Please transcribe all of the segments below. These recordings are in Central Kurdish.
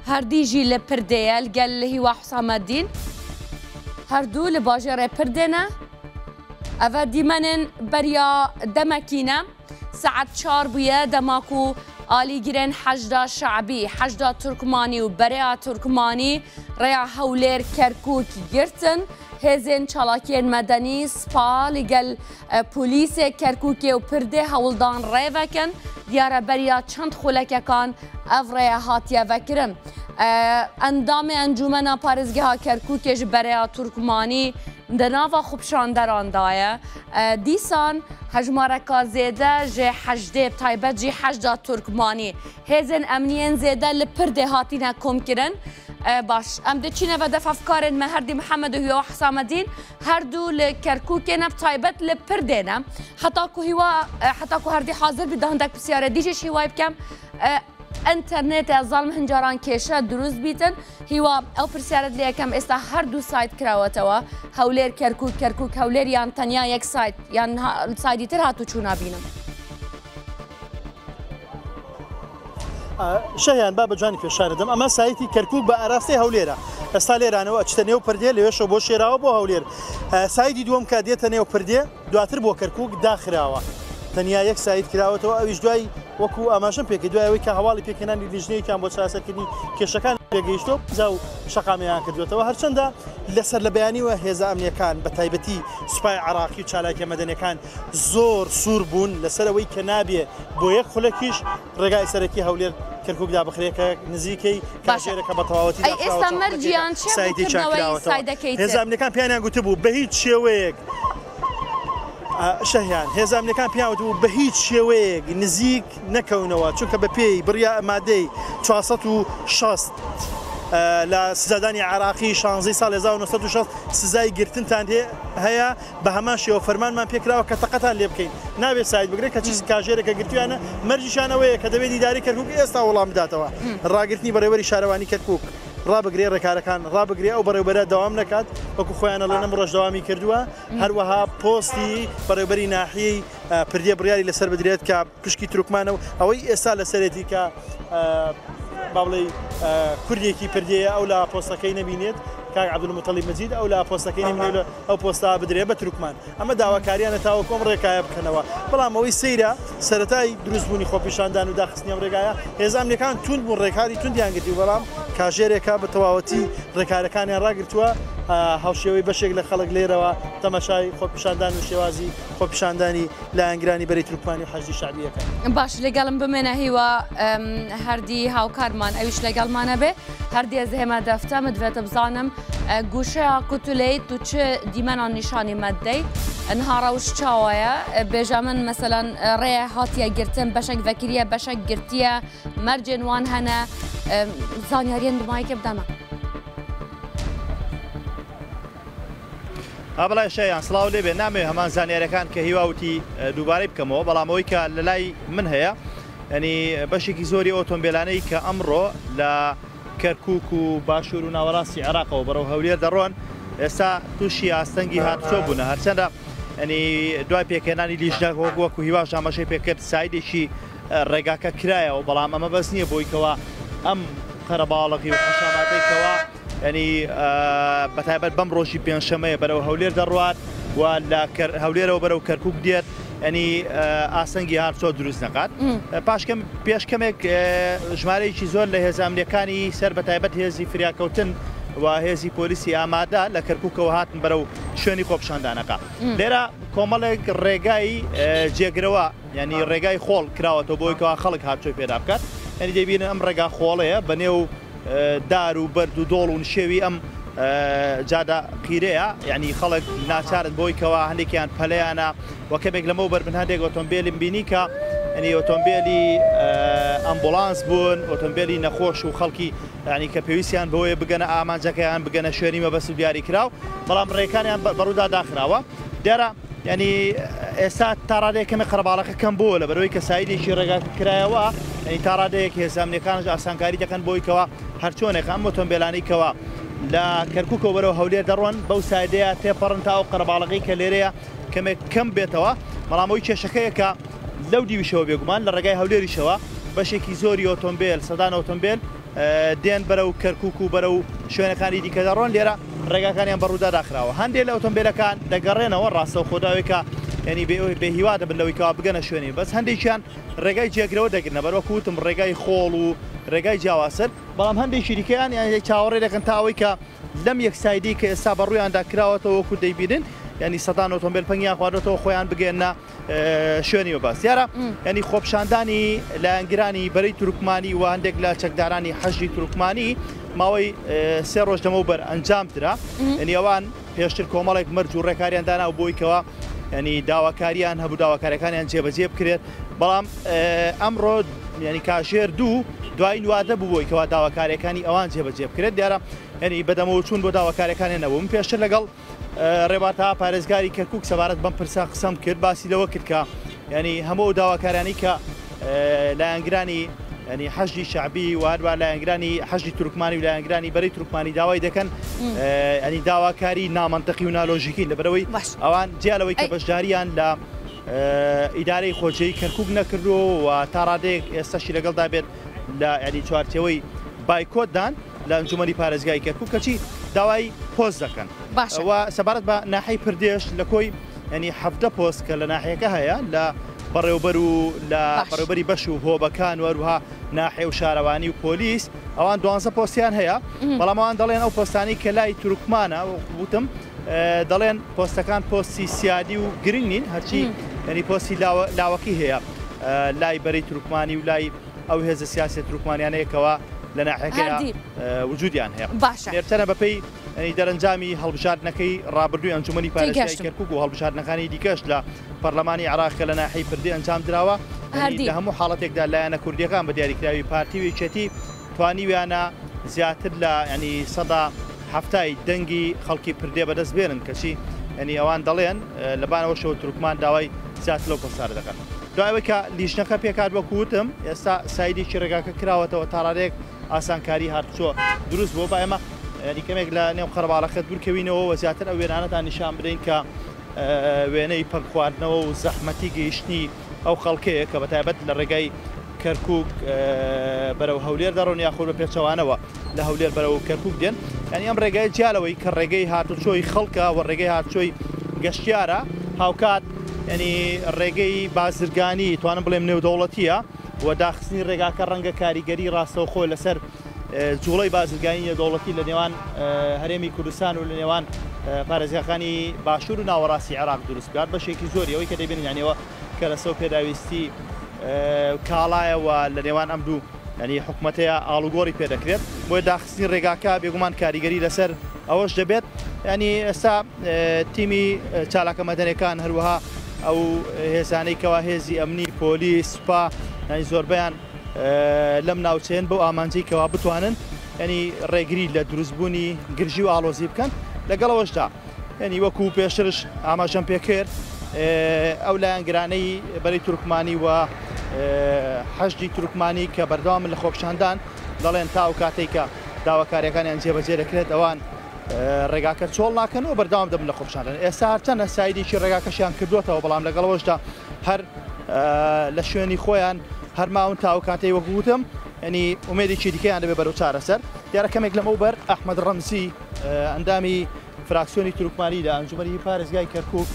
هەردی ژی لە پردێیە لگەل هیوا حوسامەدین هەردوو لە باژێڕێ پردێنە. ئەڤە دیمەنن بەریا دەمەکینە سەعات چار بوویە دەماک و ئالیگرێن حەشدا شەعبی، حەشدا تورکمانی و بەرەیا تورکمانی ڕێیا هەولێر کەرکوک گرتن. هێزێن چالاکیێن مەدەنی سپا لەگەل پۆلیسێ کەرکوکێ و پردێ هەوڵدان ڕێ ڤەکەن. دیارە بەریا چەند خولەکەکان ئەv ڕێیە هاتیە ڤەکرن. ئەندامێ ئەنجومەنا پارێزگەها کەرکوکێ ژ بەرەیا تورکمانی دە ناڤا خوپیشاندەراندایە. دیسان هەژمارەکا زێدە ژێ حەشدێ تایبەت ژی حەشدا تورکمانی. هێزێن ئەمنیێن زێدە لە پردێ هاتینە کۆمکرن. باش ئەم دچینە ڤە دەف هەڤکارێن مە هەردی محەممەد و هیوا حسامەدین هەردوو لە کەرکوکێنە تایبەت لە پردێنە. حتا کو هیوا حتا کو هەردی حاضر بی دهندەک پرسیارە دیژێش هیوای بکەم. ئینتەرنێت زاڵم هەنجاران کێشە دروست بیتن. هیوا ئەو پرسیارت لێ یەکەم ئێستا هەردوو side کراوەتەوە، هەولێر کەرکوک، کەرکوک هەولێر، یان تەنیا یەک side یان side ی تر هاتوو چوو نابینم؟ شەیان با بە جوانی پێشانەدەم. ئەمە side ی کەرکوک بە ئاراستەی هەولێرە. ئێستا لێرانەوە ئەچتە نێو پردێ، لەوێشەوە بۆ شێراوە بۆ هەولێر. side ی دووەم کە دێتە نێو پردێ دواتر بۆ کەرکوک داخراوە، تەنیا یەک side کراوەتەوە، ئەویش دوای وەکو ئاماژەم پێکرد دوای ئەوەی کە هەواڵی پێکهێنانی لیژنەیەکیان بۆ چارەسەرکردنی کێشەکان پێگەیشتەوە جا و شەقامیان کردوێتەوە. هەرچەندە لەسەر لە بەیانیوە هێزە ئەمنیەکان بە تایبەتی سوپای عراقی و چالاکیە مەدەنیەکان زۆر سوور بوون لەسەر ئەوەی کە نابێ بۆ یەک خولەکیش ڕێگای سەرەکی هەولێر کەرکوک دابخرێت کە نزیکەی کاژێرەکە بە تەواوەتی ئەی ئێستا مەرجیان چیە بۆ side ێکیان کردنەوەی کراوەتەوە. side ەکەی تر؟ هێزە ئەمنیەکان پێیانیان گوتبوو بە هیچ شێوەیەک شەهیان هێزە ئەمنیەکان پێیان وتبوو بە هیچ شێوەیەک نزیک نەکەونەوە، چونکە بە پێی بڕیا مادەی 460 لە سزادانی عراقی 16 ساڵ 1960 سزای گرتنتان هەیە، بە هەمان شێوە فەرمانمان پێکراوە کە تەقەتان لێ بکەین، نابێت side بگرێت. کە چیز کاژێرێکە گرتویانە، مەرجیشانەوەیە کە دەبێت ئیدارەی کەرکوک ئێستا وەڵام بداتەوە، ڕاگرتنی بەڕێوەری شارەوانی کەرکوک ڕابگرێ، ڕێکارەکان ڕابگرێ، ئەو بەڕێوبەرە دەوام نەکات وەکو خۆیان ئەڵێن ئەم ڕۆژ دەوامی کردووە. هەروەها پۆستی بەڕێوبەری ناحیەی پردێ بڕیاری لەسەر بدرێت کە پشکی تورکمانە و ئەوەی ئێستا لەسەرێتی کە با بڵێ کوردێکی پردێیە ئەو لە پۆستەکەی نەبینێت، کاک عەبدولموتەڵیب مەجید ئەو لە پۆستەکەی نەبینێت، ئەو پۆستا بدرێت بە تورکمان. ئەمە داواکاریانە تاوەکو ئەم ڕێکایە بکەنەوە. بەڵام ئەوەی سەیرە سەرەتای دروستبوونی خۆپیشاندان و داخستنی ئەم ڕێگایە هێزە ئەمنیەکان توند بوون، ڕێکاری توندیان گرتی، بەڵام کاژێرێکە بە تەواوەتی ڕێکارەکانیان ڕاگرتووە. هاوشێوەی بەشێک لە خەڵک لێرەوە تەماشای خۆپیشاندان و شێوازی خۆپیشاندانی لایەنگرانی بەرەی تورکمانی و حەشدی شەعبیەکە. باش لەگەڵم بمێنە هیوا، هەردی هاوکارمان ئەویش لەگەڵمانە بێ. هەردی ئەز هێمە دەفتە مدوێتە بزانم گوشەیا کوتولەیت و چ دیمەنان نیشانی مەدەی نها ڕەوش چاوایە. بێژە من مەسەلەن ڕێ هاتیە گرتن، بەشەک ڤەکریە بەشەک گرتیە، مەرجێن وان هەنە، زانیاریان دمایکە بدەمە. بەڵێ شەیان سڵاو لێبێ. نامەوێ هەمان زانیاریەکان کە هیوا وتی دووبارەی بکەمەوە، بەڵام ئەوەی کە لە لای من هەیە ینی بەشێکی زۆری ئۆتۆمبیلانەی کە ئەمڕۆ لە کەرکوک و باشوور و ناوەڕاستی عێراقەوە بەرەو هەولێر دەڕۆن ئێستا تووشی ئاستەنگی هاتوچۆ بوونە. هەرچەندە ینی دوای پێکهێنانی لیژنە وەکو هیواش ئاماژەی پێکرد side ێکی ڕێگاکە کرایەوە، بەڵام ئەمە بەس نییە بۆی کەوا ئەم قەرەباڵغی و حەشاماتەی کەوا ینی بەتایبەت بەم ڕۆژی پێنجشەمەیە بەرەو هەولێر دەڕوات و لە هەولێرەوە بەرەو کەرکوک دێت ینی ئاسەنگی هاتوچۆ دروست نەکات. پاشکەم پێش کەمێک ژمارەیەکی زۆر لە هێزە ئەمنیەکانی سەر بە تایبەت هێزی فریاکەوتن و هێزی پۆلیسی ئامادە لە کەرکوکەوە هاتن بەرەو شوێنی خۆپیشاندانەکە. لێرە کۆمەڵێک ڕێگای جێگرەوە ینی ڕێگای خۆڵ کراوەتەوە بۆی کەوا خەڵک هاتوچۆی پێدا بکات. ینی دەبینن ئەم ڕێگا خۆڵەیە بە نێو دار و بەرد و دۆڵ و نشێوی ئەم جادە قیرەیە، یعنی خەڵک ناچارن بۆی کەوا هەندێکیان پەلەیانە و کەمێک لەمەو بەر من هەندێک ئۆتۆمبیلم بینی کە ینی ئۆتۆمبیلی ئەمبولانس بوون، ئۆتۆمبیلی نەخۆش و خەڵکی ینی کە پێویستیان بەوەیە بگەنە ئامانجەکەیان، بگەنە شوێنی مەبەست و دیاری کراو، بەڵام ڕێکانیان بەڕوودا داخراوە. دیارە ینی ئێستا تا ڕادەیەک کەمێک قەرەباڵەکە کەم بووە لە بەرەوەی کە side ێکی ڕێگاکە کرایەوە، ینی تا ڕادەیەک هێزە ئەمنیەکانش ئاسانکاری دەکەن بۆی کەوا هەرچۆنێک ئەم ئۆتۆمبیلانەی کەوا لە کەرکوکەوە بەرەو هەولێر دەڕۆن بەو side ەیە تێپەڕن تا ئەو قەرەباڵغی کە لێرەیە کەمێک کەم بێتەوە. بەڵام ئەوی کێشەکەیە کە لەو دیویشەوە بێگومان لە ڕێگای هەولێریشەوە بەشێکی زۆری ئۆتۆمبیل، سەدان ئۆتۆمبیل دێن بەرەو کەرکوک و بەرەو شوێنەکانی دیکە دەڕۆن لێرە ڕێگاکانیان بەڕوودا داخراوە هەندێک لە ئۆتۆمبیلەکان دەگەڕێنەوە ڕاستەوخۆ داوێکە ینی بێ هیوا دەبن لەوەی کەوا بگەنە شوێنی بەس هەندێکیان ڕێگای جێگرەوە دەگرنە بەر وەکو وتم ڕێگای خۆڵ و ڕێگای جیاوازتر بەڵام هەندێکی دیکەیان یان چاوەڕێ دەکەن تا ئەوەی کە لەم یەک side ی کە ئێستا بە ڕوویاندا کراوەتەوە وەکو دەیبینن ینی سەدان ئۆتۆمبیل پەنگیان خواردۆتەوە خۆیان بگەێنە شوێنی مەبەست دیارە ینی خۆپشاندانی لایەنگرانی بەرەی تورکمانی و هەندێک لە چەکدارانی حەشدی تورکمانی ماوەی سێ ڕۆژ لەمەو بەر ئەنجام درا ینی ئەوان پێشتر کۆمەڵێک مەرج و ڕێکاریان دانا و بۆی کەوا ینی داواکاریان هەبوو داواکارەکانیان جێبەجێ بکرێت بەڵام ئەمڕۆ ینی کاژێر دوو دوایین وادە بوو بۆی کەوا داواکاریەکانی ئەوان جێبەجێ بکرێت دیارە ینی بەدەمەوە چوون بۆ داواکاریەکانیان نەبوو من پێشتر لەگەڵ ڕێبار تەها پارێزگاری کەرکوک سەبارەت بەم پرسە قسەم کرد باسی لەوە کرد کە ینی هەموو ئەو داواکارانی کە لایەنگرانی ینی حەشدی شعبی و هەروە لایەنگرانی حەشدی تورکمانی و لایەنگرانی بەرەی تورکمانی داوای دەکەن ینی داواکاری نامەنتەقی و نالۆژیکین لەبەرەوەی ئەوان جیا لەوەی کە بەشداریان لە ئیدارەی خۆجێی کەرکوک نەکردووە و تا ڕادەیەک ئێستاشی لەگەڵدا بێت لە ینی چوارچێوەی بایکۆتدان لە ئەنجومەنی پارێزگای کەرکوک کەچی داوای پۆست دەکەن. باشە. و سەبارەت بە ناحیەی پردێش لە کۆی یانی 17 پۆست کە لە ناحیەکە هەیە لە بەڕێوبەر و لە بەڕێوبەری بەش و هۆبەکان و هەروەها ناحیە و شارەوانی و پۆلیس ئەوان دوانزە پۆستیان هەیە بەڵام ئەوان دەڵێن ئەو پۆستانی کە لای تورکمانە وتم دەڵێن پۆستەکان پۆستی سیادی و گرنگ نین هەرچی ینی پۆستی لاوەکی هەیە لای بەرەی تورکمانی و لای ئەو هێزە سیاسیە تورکمانیانەیە کەوا لە ناحیەکەیا وجودیان هەیە. باشە. هەرچەنە بەپێی دەرەنجامی هەڵبژاردنەکەی ڕابردووی ئەنجومەنی پارێزگای کەرکوک و هەڵبژاردنەکانی دیکەش لە پەرلەمانی عێراق کە لە ناحیەی پردێ ئەنجام دراوە، لە هەموو حاڵەتێکدا لایەنە کوردییەکان بە دیاریکراوی پارتی و یەکێتی توانیویانە زیاتر لە ینی 70% ی دەنگی خەڵکی پردێ بەدەست بێنن کەچی ینی ئەوان دەڵێن لەبانەوەشەوە تورکمان داوای زیاتر لەو پۆستانە دەکەن. دوای ئەوەی کە لیژنەکە پێکهات وەکو وتم ئێستا side ێکی ڕێگاکە کراوەتەوە تاڕادەیەک ئاسانکاری هاتوچۆ دروست بووە با ئێمە یاری کەمێک لە نێو قەرەباڵەکە دوورکەوینەوە و زیاتر ئەو وێنانەتان نیشان بدەین کە وێنەی پەنگ خواردنەوە و زەحمەتی گەیشتنی ئەو خەڵکەیە کە بەتایبەت لە ڕێگای کەرکک بەرەو هەولێر دەڕۆن یاخود بە پێچەوانەوە لە هەولێر بەرەو کەرکک دێن یانی ئەم ڕێگای جیا لەوەی کە ڕێگەی هاتوچۆی خەڵکە و ڕێگەی هاتوچۆی گەشتیارە هاوکات ینی ڕێگەی بازرگانی توانم بڵێم نێودەوڵەتیە و داخستنی ڕێگاکە ڕەنگە کاریگەری ڕاستەوخۆ لەسەر جوڵەی بازرگانی نێودەوڵەتی لە نێوان هەرێمی کوردستان و لە نێوان پارێزگاکانی باشوور و ناوەڕاستی عێراق دروست بکات بەشێکی زۆری ئەوەی کە دەبینن یانەوە کەرەسە و پێداویستی کاڵایە و لە نێوان ئەم دوو ینی حکومەتەیە ئاڵوگۆڕی پێدەکرێت بۆیە داخستنی ڕێگاکە بێگومان کاریگەری لەسەر ئەوەش دەبێت ینی ئێستا تیمی چالاکە مەدەنەکان هەروەها ئەو هێزانەی کەوا هێزی ئەمنی پۆلیس سوپا ینی زۆربیان لەم ناوچەیەن بەو ئامانجەی کەوا بتوانن ینی ڕێگری لە دروستبوونی گرژی و ئاڵۆزی بکەن لەگەڵەوەشدا یانی وەکو پێشترش ئاماژەم پێکرد ئەو لایەنگرانەی بەرەی تورکمانی و حەشدی تورکمانی کە بەردەوامن لە خۆپیشاندان دەڵێن تا ئەو کاتێک کە داواکاریەکانیان جێبەجێ دەکرێت ئەوان ڕێگاکە چۆڵ ناکەن و بەردەوام دەبن لە خۆپیشاندان ئێستا هەرچەندە side ێکی ڕێگاکەشیان کردوێتەوە بەڵام لەگەڵەوەشدا هەر لە شوێنی خۆیان هەرماون تا ئەو کاتەی وەکو وتم ینی ئومێدێکی دیکەیان دەبێت بەرەو چارەسەر دیارە کەمێک لەمەوبەر ئەحمەد ڕەمزی ئەندامی فراکسیۆنی تورکمانی لە ئەنجومەنی پارێزگای کەرکوک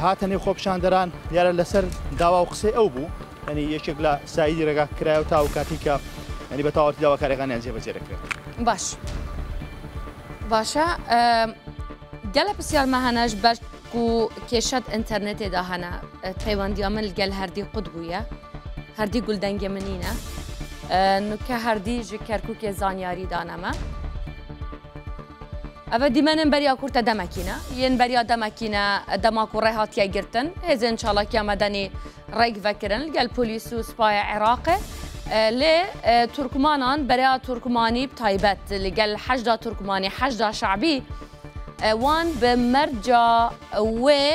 هاتە نێو خۆپیشاندەران دیارە لەسەر داوا و قسەی ئەو بوو ینی یەکێک لە side ی ڕێگا کرایە و تا و کاتی کە ینی بە تەواوەتی داواکاریەکانیان جێبەجێ دەکرێت. باش باشە گەلە پرسیار مە هەنەش بەر و کێشەت ئینتەرنێتێدا هەنە پەیوەندیا من گەل هەردی قوت بوویە هەردی گول دەنگێ من نینە نوکە هەردی ژ کەرکوکێ زانیاری دانەمە ئەvە دیمەنن بەریا کورتە دەمەکینە یەن بەریا دەمەکینە دەما کو ڕێ هاتیە گرتن هێزێن چالاکیا مەدەنی ڕێک ڤەکردن گەل پۆلیس و سوپای عێراقێ لێ تورکمانان بەریا تورکمانی تایبەت لەگەل حەشدا تورکمانی حەشدا شعبی وان بە مەرجا وێ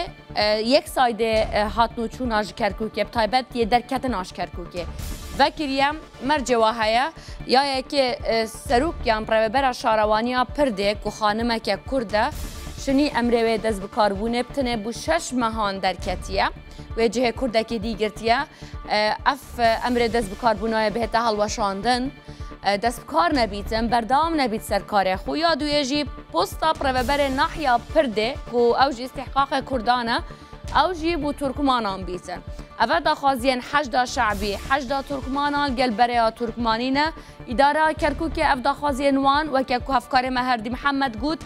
یەک side ێ هاتن و چوونا ji Kerkûkê bi taybet yê derketina ji Kerkûkê vekiriye mercê wa heye ya yekê serok yan rêvebera şarewaniya Pirdê ku xanimeke Kurd e. شنی ئەمرێ وێ دەست بکاربوونێ بتنێ بوو شەش مەهان دەرکەتیە وێ جهێ کوردەکی دی گرتیە ئەف ئەمرێ دەست بکاربوونایە بهێتە هەڵوەشاندن دەست بکار نەبیتن بەردەوام نەبیت سەر کارێ خو یا دوێژی پۆستا پڕێوەبەرێ ناحیا پردێ کو ئەو ژی ئیستیحقاقێ کوردانە ئەو ژی بوو تورکمانان بیتن ئەڤە داخوازیەن حەشدا شەعبی حەشدا تورکمانان گەل بەرەیا تورکمانینە ئیدارە کەرکوکێ ئەڤ داخوازیەن وان وەکە کو هەڤکارێ مە هەردی محەمەد گوت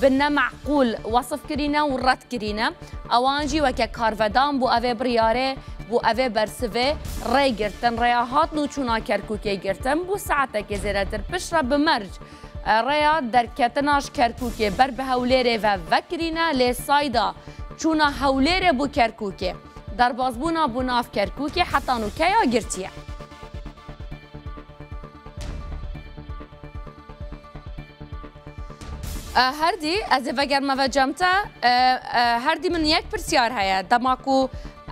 بە نەمەعقول وەسف کرینە و ڕەت کرینە ئەوان ژی وەکە کارڤەدان بوو ئەڤێ بڕیارێ بوو ئەڤێ بەرسڤێ ڕێ گرتن ڕێیا هاتن و چوونا کەرکوکێ گرتن بوو ساعتێکێ زێدەتر پشتڕە بە مەرج ڕێیا دەرکەتناش کەرکوکێ بەر بە هەولێرێ ڤە ڤەکرینە لێ سایدا چوونا هەولێرێ بوو کەرکوکێ دەربازبوونا بوو ناڤ کەرکوکێ حەتا نوکەیا گرتیە. هەردی ئەزێ ڤەگەرمەڤە جەمتە هەردی من یەک پرسیار هەیە دەماکو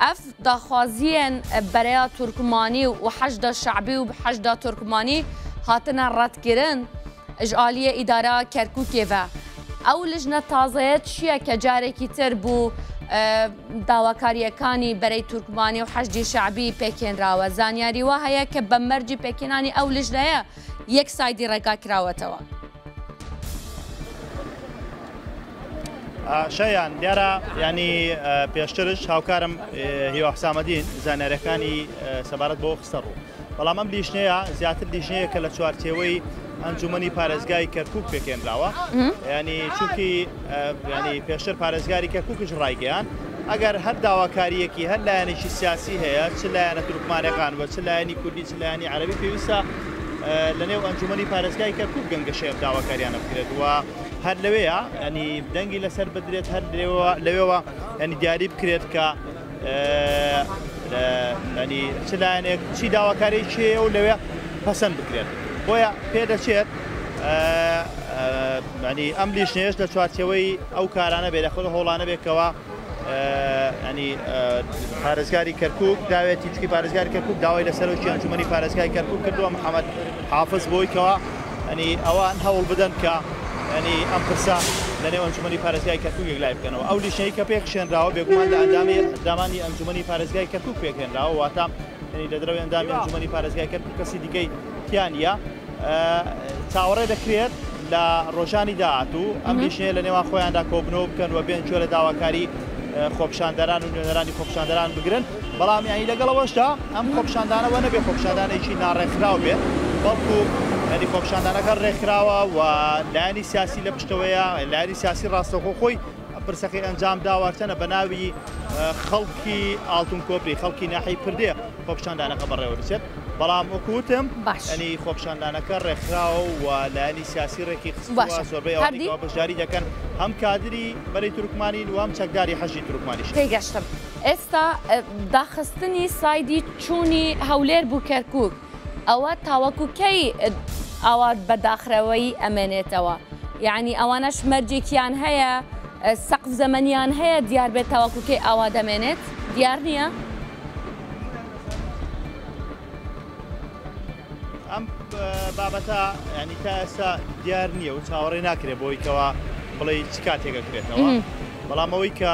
ئەف داخوازیەن بەرەیا تورکمانی و حەشدا شەعبی و حەشدا تورکمانی هاتنە ڕەتکردن ژ ئالیە ئیدارە کەرکوکێ ڤە ئەو لژنە تازەیە چییە کە جارێکی تر بوو داواکارییەکانی بەرەی تورکمانی و حەشدی شەعبی پێکهێنراوە زانیاری وا هەیە کە بە مەرجی پێکهێنانی ئەو لژنەیە یەک سایدی ڕێگا کراوەتەوە. شایان دیارە ینی پێشترش هاوکارم هیوا حسامەدین زانیارەکانی سەبارەت بۆ خستە ڕوو بەڵام ئەم لیژنەیە زیاتر لیژنەیە کە لە چوارچێوەی ئەنجومەنی پارێزگای کەرکک پێکێنراوە ینی چونکی ینی پێشتر پارێزگاری کەرککش ڕایگەیان ئەگەر هەر داواکاریەکی هەر لایەنێکی سیاسی هەیە چ لایەنە تورکمانەکان و چ لایەنی کوردی چ لایەنی عەرەبی پێویستە لە نێو ئەنجومەنی پارێزگای کەرکک گەنگەشەی ئەم داواکاریانە بکرێت و هەر لەوەیە ینی دەنگی لەسەر بدرێت هەر لەوێوە ینی دیاری بکرێت کە ینی چ لایەنێک چی داواکاری چێە و لەوێ پەسەند بکرێت بۆیە پێدەچێت ینی ئەم لیژنەیەش لە چوارچێوەی ئەو کارانە بێ لە خۆ هەوڵانە بێکەوە ینی پارێزگاری کەرکک داوێتی چکی پارێزگاری کەرکک داوای لە سەرۆکی ئەنجومەنی پارێزگای کەرکک کردووە محەممەد حافز بۆی کەوا ینی ئەوان هەوڵ بدەن کە ینی ئەم پرسە لە نێو ئەنجومەنی پارێزگای کەرکک یەکلای بکەنەوە ئەو لیژنەی کە پێکشێنراوە بێگومان لە ئەندامی ئەندامانی ئەنجومەنی پارێزگای کەرکک پێکهێنراوە واتە ینی لە دەرەوەی ئەندامی ئەنجومەنی پارێزگای کەرکک کەسی دیکەی تیا نییە چاوەڕێ دەکرێت لە ڕۆژانی داهاتوو ئەم لیژنەیە لە نێوان خۆیاندا کۆبنەوە بکەن و بێن گوێ لە داواکاری خۆپیشاندەران و نوێنەرانی خۆپیشاندەران بگرن بەڵام یانی لەگەڵەوەشدا ئەم خۆپیشاندانەوە نەبێ خۆپیشاندانێکی ناڕێکخراو بێت بەڵکو ینی خۆپیشاندانەکە ڕێکخراوە و لایەنی سیاسی لە پشتەوەیە لایەنی سیاسی ڕاستەوخۆ خۆی پرسەکەی ئەنجام داوە هەرچەنە بە ناوی خەڵکی ئاڵتون کۆپری خەڵکی ناحیەی پردێ خۆپیشاندانەکە بەڕێوە دەچێت بەڵام وەکو وتم باش ینی خۆپیشاندانەکە ڕێکخراوە و لایەنی سیاسی ڕێکی خستووە باشە زۆربەی ئەوانەی هەردی کەوا بەشداری دەکەن هەم کادری بەرەی تورکمانین و هەم چەکداری حەشدی تورکمانیشن. تێگەشتم ئێستا داخستنی سایدی چوونی هەولێر بو کەرکوک ئەوە تاوەکو کەی ئاوا بە داخرەوەیی ئەمێنێتەوە؟ یەعنی ئەوانەش مەرجێکیان هەیە سەقف زەمەنیان هەیە دیار بێت تاوەکو کەی ئاوا دەمێنێت؟ دیار نییە؟ ئەم بابەتە ینی تا ئێستا دیار نییە و چاوەڕێ ناکرێت بۆی کەوا بڵێ چ کاتێک ئەکرێتەوە بەڵام ئەوەی کە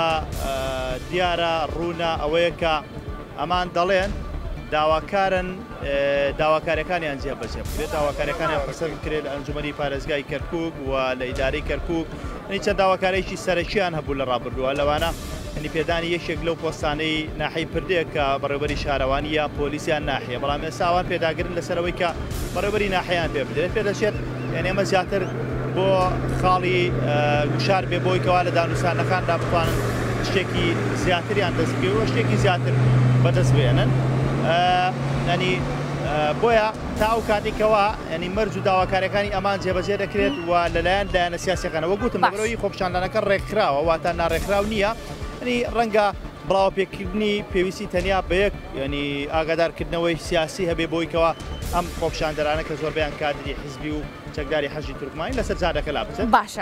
دیارە ڕوونە ئەوەیە کە ئەمان دەڵێن داواکارن داواکاریەکانیان جێبەجێ بکرێت، داواکاریەکانیان پەسەند بکرێت لە ئەنجومەنی پارێزگای کەرکوک و لە ئیدارەی کەرکوک، یەعنی چەند داواکاریەکی سەرەکیان هەبوو لە ڕابردووە لەوانە یەعنی پێدانی یەکێک لەو پۆستانەی ناحیەی پردێ کە بەڕێوبەری شارەوانی یان پۆلیس یان ناحیە، بەڵام ئێستا ئەوان پێداگرن لەسەر ئەوەی کە بەڕێوبەری ناحیەیان پێ بدرێت، پێدەچێت یەعنی ئەمە زیاتر بۆ خاڵی گوشار بێ بۆی کەوا لە دانوستانەکاندا بتوانن شتێکی زیاتریان دەست بکەوێت و شتێکی زیاتر بەدەست بێنن ینی بۆیە تا ئەو کاتێکەوە ینی مەرج و داواکاریەکانی ئەمان جێبەجێ دەکرێت و لەلایەن لایەنە سیاسەکانەوە گوتم لەبەرەوەی خۆپیشاندانەکە ڕێکخراوە واتە ناڕێکخراو نییە ینی ڕەنگە بڵاوەپێکردنی پێویستی تەنیا بە یەک ینی ئاگادارکردنەوەی سیاسی هەبێ بۆی کەوا ئەم خۆپیشاندەرانە کە زۆربەیان کادری حزبی و چەکداری حەشدی تورکمانی لەسەر جادەکە لابچن. باشە.